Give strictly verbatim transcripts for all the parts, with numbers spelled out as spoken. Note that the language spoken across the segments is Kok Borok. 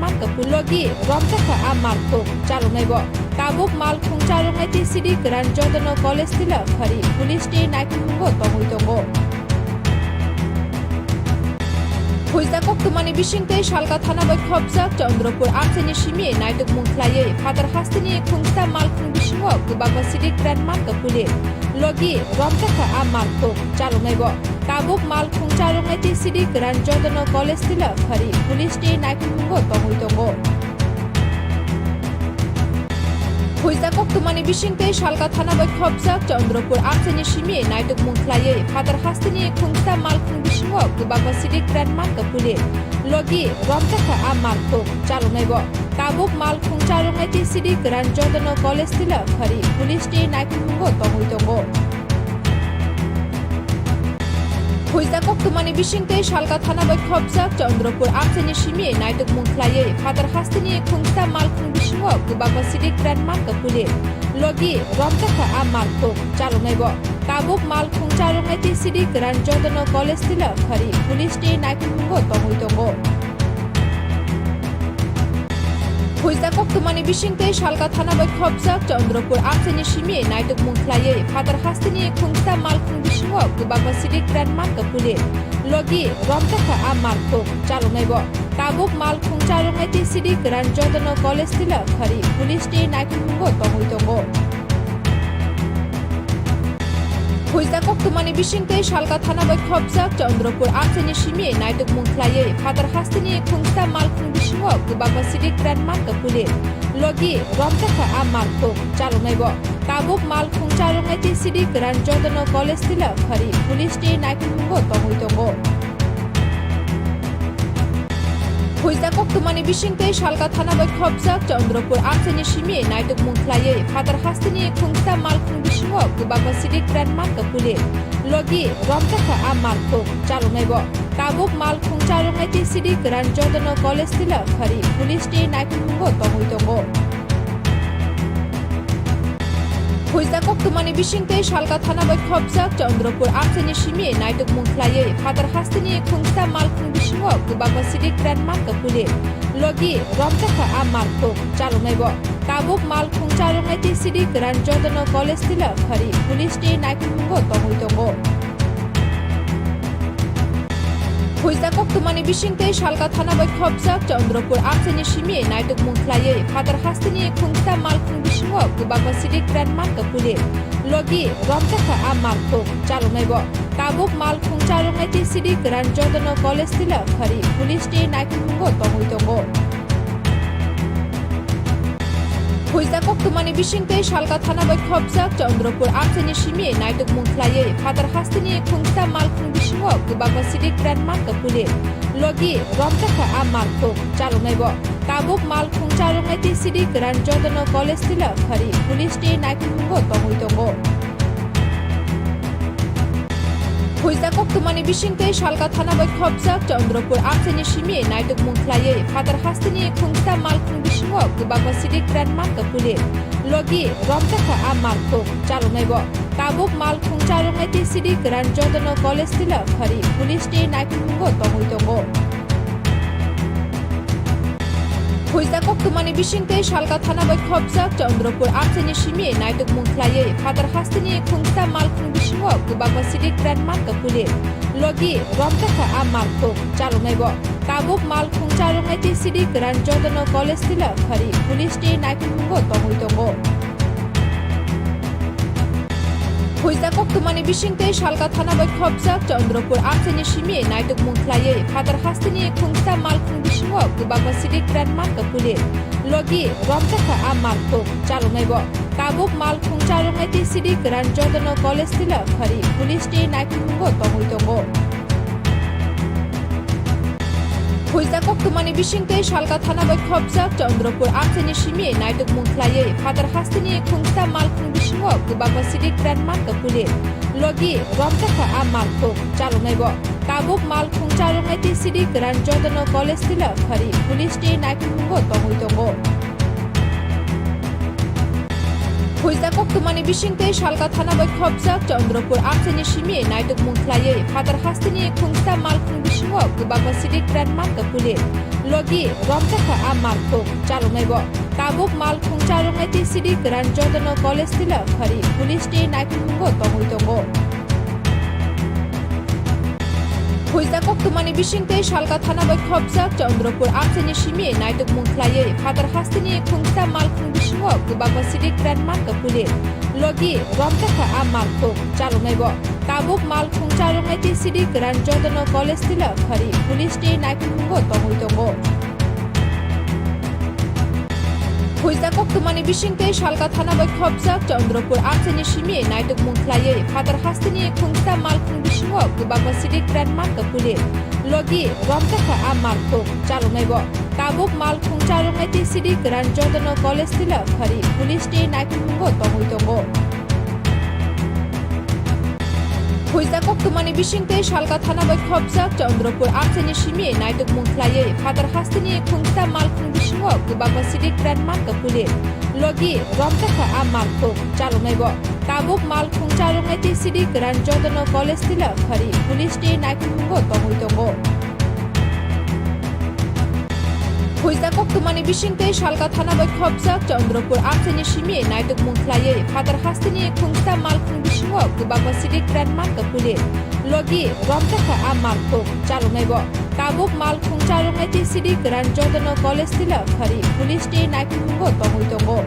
Logi romjakha a malkhung chaloknaibo. Tabuk malkhung chaloknai tei sidi kwran jotono college tila phari police tei naikolmungo tongwi tongo. Huijak koktwmani bisingtwi Salka thana bai khopjak Chandrapur amchaini simi naitukmung khlaiwi phatar hasteni khungsa malkhung bisingo kwbangma sidi kwran mankha police. Logi romjakha a malkhung chaloknaibo. Tabuk malkhung chaloknai tei sidi kwran jotono college tila phari police tei naikolmungo tongwi tongo. Huijak koktwmani bisingtwi Salka thana bai khopjak Chandrapur amchaini simi naitukmung khlaiwi phatar hasteni khungsa malkhung bisingo kwbangma sidi kwran mankha police. Logi romjakha a malkhung chaloknaibo. Tabuk malkhung chaloknai tei sidi kwran jotono college tila phari police tei naikolmungo tongwi tongo. Huijak koktwmani bisingtwi Salka thana bai khopjak Chandrapur amchaini simi naitukmung khlaiwi phatar hasteni khungsa malkhung bisingo kwbangma sidi kwran mankha police. Logi romjakha a malkhung chaloknaibo. Tabuk malkhung chaloknai tei sidi kwran jotono college tila phari police tei naikolmungo tongwi tongo. Huijak koktwmani bisingtwi Salka thana bai khopjak Chandrapur amchaini simi naitukmung khlaiwi phatar hasteni khungsa malkhung bisingo kwbangma sidi kwran mankha police. Logi romjakha a malkhung chaloknaibo. Tabuk malkhung chaloknai tei sidi kwran jotono college tila phari police tei naikolmungo tongwi tongo. Huijak koktwmani bisingtwi Salka thana bai khopjak Chandrapur amchaini simi naitukmung khlaiwi phatar hasteni khungsa malkhung bisingo kwbangma sidi kwran mankha police. Logi romjakha a malkhung chaloknaibo. Tabuk malkhung chaloknai tei sidi kwran jotono college tila phari police tei naikolmungo tongwi tongo. Huijak koktwmani bisingtwi Salka thana bai khopjak Chandrapur amchaini simi naitukmung khlaiwi phatar hasteni khungsa malkhung bisingo kwbangma sidi kwran mankha police. Logi romjakha a malkhung chaloknaibo. Tabuk malkhung chaloknai tei sidi kwran jotono college tila phari police tei naikolmungo tongwi tongo. Huijak koktwmani bisingtwi Salka thana bai khopjak Chandrapur amchaini simi naitukmung khlaiwi phatar hasteni khungsa malkhung bisingo kwbangma sidi kwran mankha police. Logi romjakha a malkhung chaloknaibo. Tabuk malkhung chaloknai tei sidi kwran jotono college tila phari police tei naikolmungo tongwi tongo. Huijak koktwmani bisingtwi Salka thana bai khopjak Chandrapur amchaini simi naitukmung khlaiwi phatar hasteni khungsa malkhung bisingo kwbangma sidi kwran mankha police. Logi romjakha a malkhung chaloknaibo. Tabuk malkhung chaloknai tei sidi kwran jotono college tila phari police tei naikolmungo tongwi tongo. Huijak koktwmani bisingtwi Salka thana bai khopjak Chandrapur amchaini simi naitukmung khlaiwi phatar hasteni khungsa malkhung bisingo kwbangma sidi kwran mankha police. Logi romjakha a malkhung chaloknaibo. Tabuk malkhung chaloknai tei sidi kwran jotono college tila phari police tei naikolmungo tongwi tongo. Huijak koktwmani bisingtwi Salka thana bai khopjak Chandrapur amchaini simi naitukmung khlaiwi phatar hasteni khungsa malkhung bisingo kwbangma sidi kwran mankha police. Logi romjakha a malkhung chaloknaibo. Tabuk malkhung chaloknai tei sidi kwran jotono college tila phari police tei naikolmungo tongwi tongo. Huijak koktwmani bisingtwi Salka thana bai khopjak Chandrapur amchaini simi naitukmung khlaiwi phatar hasteni khungsa malkhung bisingo kwbangma sidi kwran mankha police. Logi romjakha a malkhung chaloknaibo. Tabuk malkhung chaloknai tei sidi kwran jotono college tila phari police tei naikolmungo tongwi tongo. Huijak koktwmani bisingtwi Salka thana bai khopjak Chandrapur amchaini simi naitukmung khlaiwi phatar hasteni khungsa malkhung bisingo kwbangma sidi kwran mankha police. Logi romjakha a malkhung chaloknaibo. Tabuk malkhung chaloknai tei sidi kwran jotono college tila phari police tei naikolmungo tongwi tongo. Huijak koktwmani bisingtwi Salka thana bai khopjak Chandrapur amchaini simi naitukmung khlaiwi phatar hasteni khungsa malkhung bisingo kwbangma sidi kwran mankha police. Logi romjakha a malkhung chaloknaibo. Tabuk malkhung chaloknai tei sidi kwran jotono college tila phari police tei naikolmungo tongwi tongo. Huijak koktwmani bisingtwi Salka thana bai khopjak Chandrapur amchaini simi naitukmung khlaiwi phatar hasteni khungsa malkhung bisingo kwbangma sidik rang mankha police. Logi romjakha a malkhung chaloknaibo. Tabuk malkhung chaloknai tei sidik rang jotono college tila phari police tei naitukmungo tongwi tongo. Huijak koktwmani bisingtwi Salka thana bai khopjak Chandrapur amchaini simi naitukmung khlaiwi phatar hasteni khungsa malkhung bisingo kwbangma sidik rang mankha police. Logi romjakha a malkhung chaloknaibo. Tabuk malkhung chaloknai tei sidik rang jotono college tila phari police tei naitukmungo tongwi tongo. Huijak koktwmani bisingtwi Salka thana bai khopjak Chandrapur amchaini simi naitukmung khlaiwi phatar hasteni khungsa malkhung bisingo kwbangma sidik rang mankha police. Logi romjakha a malkhung chaloknaibo. Tabuk malkhung chaloknai tei sidik rang jotono college tila phari police tei naitukmungo tongwi tongo. Huijak koktwmani bisingtwi Salka thana bai khopjak Chandrapur amchaini simi naitukmung khlaiwi phatar hasteni khungsa malkhung bisingo kwbangma sidik rang mankha police. Logi romjakha a malkhung chaloknaibo. Tabuk malkhung chaloknai tei sidik rang jotono college tila phari police tei naitukmungo tongwi tongo. Huijak koktwmani bisingtwi Salka thana bai khopjak Chandrapur amchaini simi naitukmung khlaiwi phatar hasteni khungsa malkhung bisingo kwbangma sidik rang mankha police. Logi romjakha a malkhung chaloknaibo. Tabuk malkhung chaloknai tei sidik rang jotono college tila phari police tei naitukmungo tongwi tongo.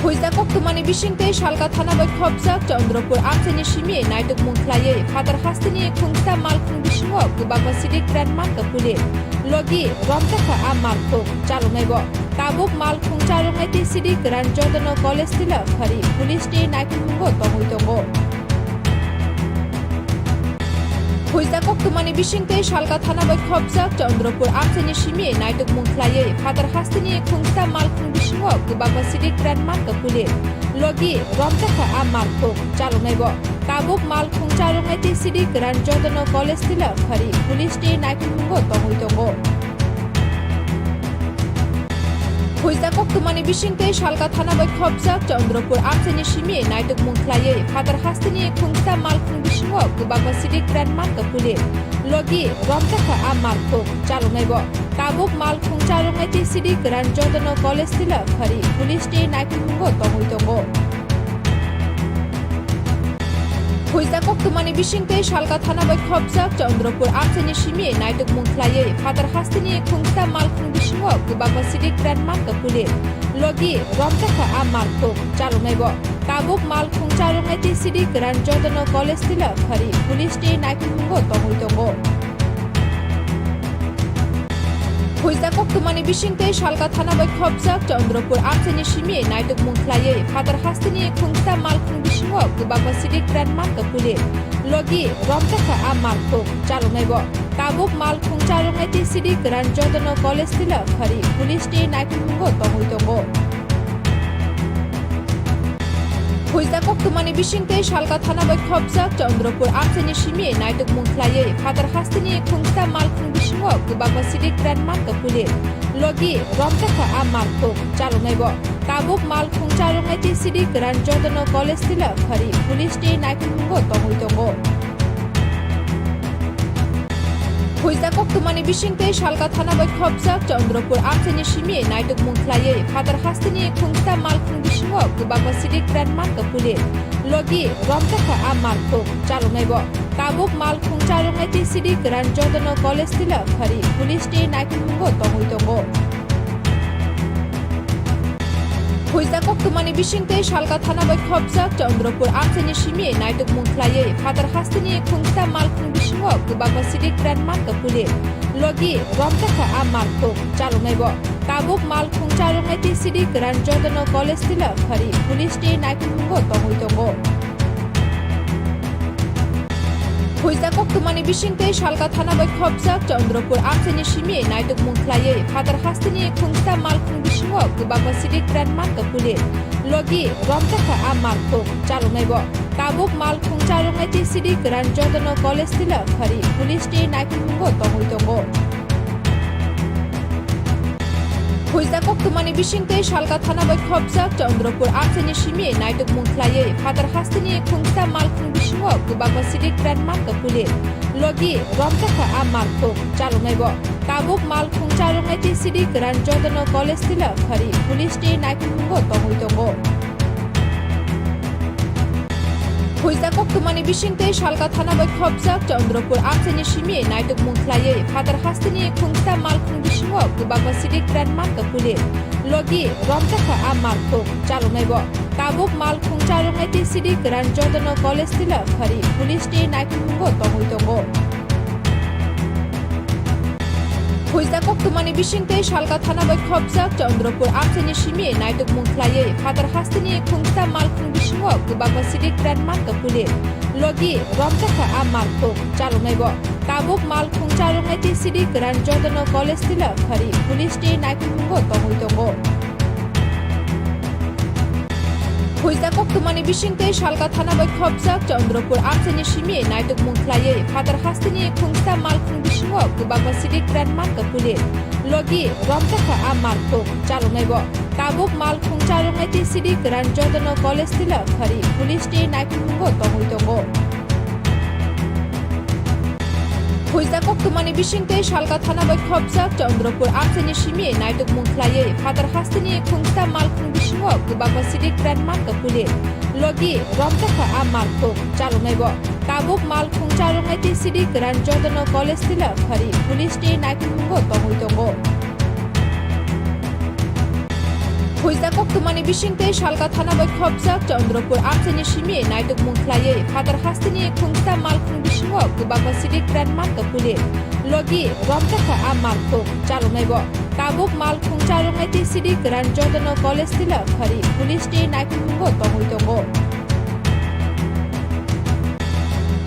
Huijak koktwmani bisingtwi Salka thana bai khopjak Chandrapur amchaini simi naitukmung khlaiwi phatar hasteni khungsa malkhung bisingo kwbangma sidik rang mankha police. Logi romjakha a malkhung chaloknaibo. Tabuk malkhung chaloknai tei sidik rang jotono college tila phari police tei naitukmungo tongwi tongo. Huijak koktwmani bisingtwi Salka thana bai khopjak Chandrapur amchaini simi naitukmung khlaiwi phatar hasteni khungsa malkhung bisingo kwbangma sidik rang mankha police. Logi romjakha a malkhung chaloknaibo. Tabuk malkhung chaloknai tei sidik rang jotono college tila phari police tei naitukmungo tongwi tongo. Huijak koktwmani bisingtwi Salka thana bai khopjak Chandrapur amchaini simi naitukmung khlaiwi phatar hasteni khungsa malkhung bisingo kwbangma sidik rang mankha police. Logi romjakha a malkhung chaloknaibo. Tabuk malkhung chaloknai tei sidik rang jotono college tila phari police tei naitukmungo tongwi tongo. Huijak koktwmani bisingtwi Salka thana bai khopjak Chandrapur amchaini simi naitukmung khlaiwi phatar hasteni khungsa malkhung bisingo kwbangma sidik rang mankha police. Logi romjakha a malkhung chaloknaibo. Tabuk malkhung chaloknai tei sidik rang jotono college tila phari police tei naitukmungo tongwi tongo. Huijak koktwmani bisingtwi Salka thana bai khopjak Chandrapur amchaini simi naitukmung khlaiwi phatar hasteni khungsa malkhung bisingo kwbangma sidik rang mankha police. Logi romjakha a malkhung chaloknaibo. Tabuk malkhung chaloknai tei sidik rang jotono college tila phari police tei naitukmungo tongwi tongo. Huijak koktwmani bisingtwi Salka thana bai khopjak Chandrapur amchaini simi naitukmung khlaiwi phatar hasteni khungsa malkhung bisingo kwbangma sidik rang mankha police. Logi romjakha a malkhung chaloknaibo. Tabuk malkhung chaloknai tei sidik rang jotono college tila phari police tei naitukmungo tongwi tongo. Huijak koktwmani bisingtwi Salka thana bai khopjak Chandrapur amchaini simi naitukmung khlaiwi phatar hasteni khungsa malkhung bisingo kwbangma sidik rang mankha police. Logi romjakha a malkhung chaloknaibo. Tabuk malkhung chaloknai tei sidik rang jotono college tila phari police tei naitukmungo tongwi tongo. Huijak koktwmani bisingtwi Salka thana bai khopjak Chandrapur amchaini simi naitukmung khlaiwi phatar hasteni khungsa malkhung bisingo kwbangma sidik rang mankha police. Logi romjakha a malkhung chaloknaibo. Tabuk malkhung chaloknai tei sidik rang jotono college tila phari police tei naitukmungo tongwi tongo. Huijak koktwmani bisingtwi Salka thana bai khopjak Chandrapur amchaini simi naitukmung khlaiwi phatar hasteni khungsa malkhung bisingo kwbangma sidik rang mankha police. Logi romjakha a malkhung chaloknaibo. Tabuk malkhung chaloknai tei sidik rang jotono college tila phari police tei naitukmungo tongwi tongo. Huijak kok koktwmani bisingtwi Salka thana bai khopjak Chandrapur amchaini simi naitukmung khlaiwi phatar hasteni khungsa malkhung bisingo kwbangma sidik ran mankha police. Logi romjakha a malkhung chaloknaibo. Tabuk malkhung chaloknai tei sidik ran jotono college tila phari police ni naitukmungo tongwi tongo. Huijak koktwmani bisingtwi Salka thana bai khopjak Chandrapur amchaini simi naitukmung khlaiwi phatar hasteni khungsa malkhung bisingo kwbangma sidik ran mankha police. Logi romjakha a malkhung chaloknaibo. Tabuk malkhung chaloknai tei sidik ran jotono college tila phari police ni naitukmungo tongwi tongo. Huijak koktwmani bisingtwi Salka thana bai khopjak Chandrapur amchaini simi naitukmung khlaiwi phatar hasteni khungsa malkhung bisingo kwbangma sidik ran mankha police. Logi romjakha a malkhung chaloknaibo. Tabuk malkhung chaloknai tei sidik ran jotono college tila phari police ni naitukmungo tongwi tongo. Huijak koktwmani bisingtwi Salka thana bai khopjak Chandrapur amchaini simi naitukmung khlaiwi phatar hasteni khungsa malkhung bisingo kwbangma sidik ran mankha police. Logi romjakha a malkhung chaloknaibo. Tabuk malkhung chaloknai tei sidik ran jotono college tila phari police ni naitukmungo tongwi tongo. Huijak koktwmani bisingtwi Salka thana bai khopjak Chandrapur amchaini simi naitukmung khlaiwi phatar hasteni khungsa malkhung bisingo kwbangma sidik ran mankha police. Logi romjakha a malkhung chaloknaibo. Tabuk malkhung chaloknai tei sidik ran jotono college tila phari police ni naitukmungo tongwi tongo. Huijak koktwmani bisingtwi Salka thana bai khopjak Chandrapur amchaini simi naitukmung khlaiwi phatar hasteni khungsa malkhung bisingo kwbangma sidik ran mankha police. Logi romjakha a malkhung chaloknaibo. Tabuk malkhung chaloknai tei sidik ran jotono college tila phari police ni naitukmungo tongwi tongo.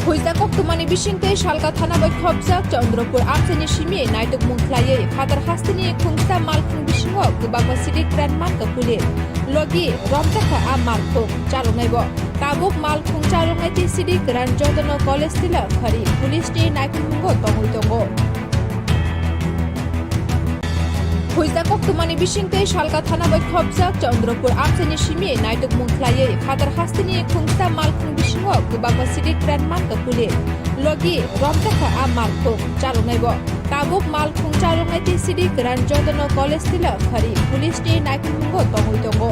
Huijak koktwmani bisingtwi Salka thana bai khopjak Chandrapur amchaini simi naitukmung khlaiwi phatar hasteni khungsa malkhung bisingo kwbangma sidik ran mankha police. Logi romjakha a malkhung chaloknaibo. Tabuk malkhung chaloknai tei sidik ran jotono college tila phari police ni naitukmungo tongwi tongo. Huijak koktwmani bisingtwi Salka thana bai khopjak Chandrapur amchaini simi naitukmung khlaiwi phatar hasteni khungsa malkhung bisingo kwbangma sidik ran mankha police. Logi romjakha a malkhung chaloknaibo. Tabuk malkhung chaloknai tei sidik ran jotono college tila phari police ni naitukmungo tongwi tongo.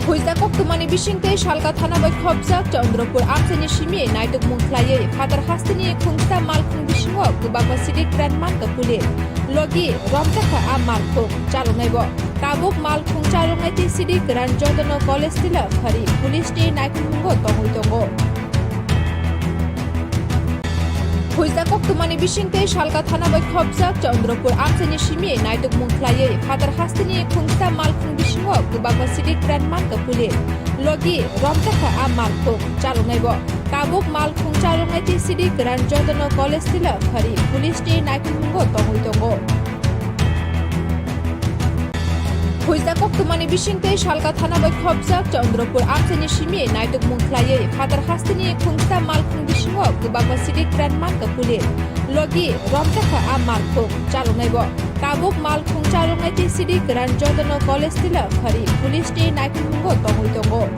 Huijak koktwmani bisingtwi Salka thana bai khopjak Chandrapur amchaini simi naitukmung khlaiwi phatar hasteni khungsa malkhung bisingo kwbangma sidik ran mankha police. Logi romjakha a malkhung chaloknaibo. Tabuk malkhung chaloknai tei sidik ran jotono college tila phari police ni naitukmungo tongwi tongo. Huijak koktwmani bisingtwi Salka thana bai khopjak Chandrapur amchaini simi naitukmung khlaiwi phatar hasteni khungsa malkhung bisingo kwbangma sidik ran mankha police. Logi romjakha a malkhung chaloknaibo. Tabuk malkhung chaloknai tei sidik ran jotono college tila phari police ni naitukmungo tongwi tongo. Huijak koktwmani bisingtwi Salka thana bai khopjak Chandrapur amchaini simi naitukmung khlaiwi phatar hasteni khungsa malkhung bisingo kwbangma sidik ran mankha police. Logi romjakha a malkhung chaloknaibo. Tabuk malkhung chaloknai tei sidik ran jotono college tila phari police ni naitukmungo tongwi tongo.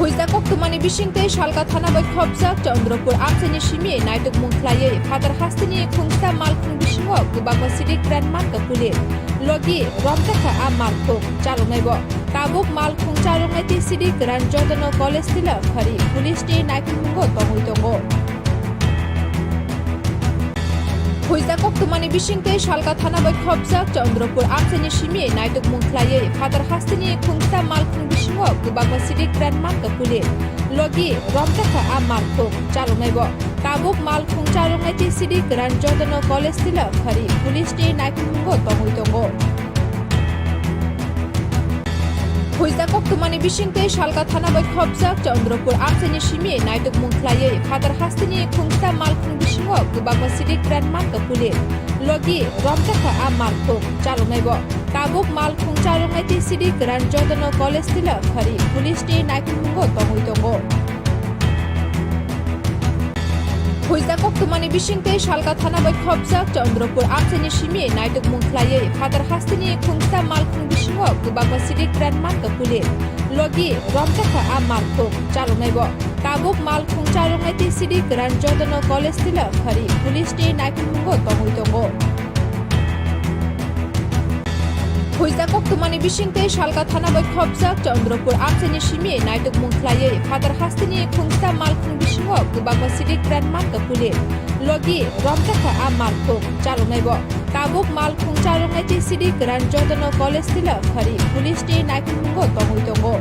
Huijak koktwmani bisingtwi Salka thana bai khopjak Chandrapur amchaini simi naitukmung khlaiwi phatar hasteni khungsa malkhung bisingo kwbangma sidik ran mankha police. Logi romjakha a malkhung chaloknaibo. Tabuk malkhung chaloknai tei sidik ran jotono college tila phari police ni naitukmungo tongwi tongo. Huijak koktwmani bisingtwi Salka thana bai khopjak Chandrapur amchaini simi naitukmung khlaiwi phatar hasteni khungsa malkhung bisingo kwbangma sidik ran mankha police. Logi romjakha a malkhung chaloknaibo. Tabuk malkhung chaloknai tei sidik ran jotono college tila phari police ni naitukmungo tongwi tongo. Huijak koktwmani bisingtwi Salka thana bai khopjak Chandrapur amchaini simi naitukmung khlaiwi phatar hasteni khungsa malkhung bisingo kwbangma sidik ran mankha police. Logi romjakha a malkhung chaloknaibo. Tabuk malkhung chaloknai tei sidik ran jotono college tila phari police ni naitukmungo tongwi tongo. Huijak koktwmani bisingtwi Salka thana bai khopjak Chandrapur amchaini simi naitukmung khlaiwi phatar hasteni khungsta malkhung bisingo kwbangma sidik rang mankha police. Logi romjakha a malkhung chaloknaibo. Tabuk malkhung chaloknai tei sidik rang jotono college tila phari police ni naitukmungo tongwi tongo. Huijak koktwmani bisingtwi Salka thana bai khopjak Chandrapur amchaini simi naitukmung khlaiwi phatar hasteni khungsta malkhung bisingo kwbangma sidik rang mankha police. Logi romjakha a malkhung chaloknaibo. Tabuk malkhung chaloknai tei sidik rang jotono college tila phari police ni naitukmungo tongwi tongo.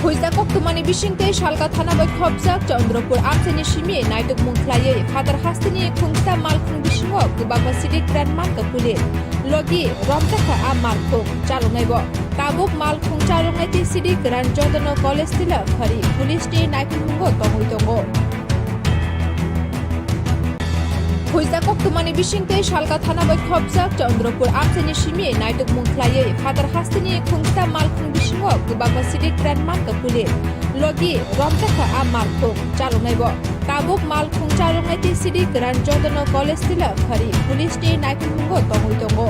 Huijak koktwmani bisingtwi Salka thana bai khopjak Chandrapur amchaini simi naitukmung khlaiwi phatar hasteni khungsta malkhung bisingo kwbangma sidik rang mankha police. Logi romjakha a malkhung chaloknaibo. Tabuk malkhung chaloknai tei sidik rang jotono college tila phari police ni naitukmungo tongwi tongo. Huijak koktwmani bisingtwi Salka thana bai khopjak Chandrapur amchaini simi naitukmung khlaiwi phatar hasteni khungsta malkhung bisingo kwbangma sidik rang mankha police. Logi romjakha a malkhung chaloknaibo. Tabuk malkhung chaloknai tei sidik rang jotono college tila phari police ni naitukmungo tongwi tongo.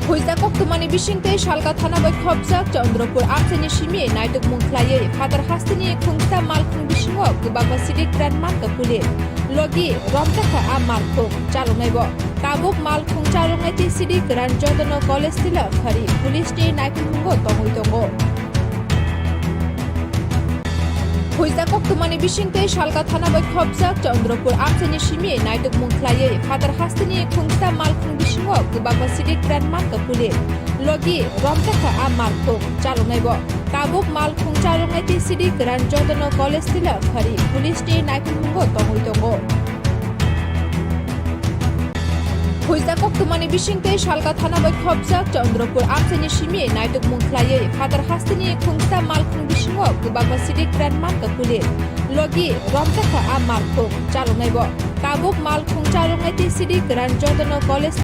Huijak koktwmani bisingtwi Salka thana bai khopjak Chandrapur amchaini simi naitukmung khlaiwi phatar hasteni khungsta malkhung bisingo kwbangma sidik rang mankha police. Logi romjakha a malkhung chaloknaibo. Tabuk malkhung chaloknai tei sidik rang jotono college tila phari police ni naitukmungo tongwi tongo. Huijak koktwmani bisingtwi Salka thana bai khopjak Chandrapur amchaini simi naitukmung khlaiwi phatar hasteni khungsta malkhung bisingo kwbangma sidik rang mankha police. Logi romjakha a malkhung chaloknaibo. Tabuk malkhung chaloknai tei sidik rang jotono college tila phari police ni naitukmungo tongwi tongo. Huijak koktwmani bisingtwi Salka thana bai khopjak Chandrapur amchaini simi naitukmung khlaiwi phatar hasteni khungsta malkhung bisingo kwbangma sidik rang mankha police. Logi romjakha a malkhung chaloknaibo. Tabuk malkhung chaloknai tei sidik rang jotono college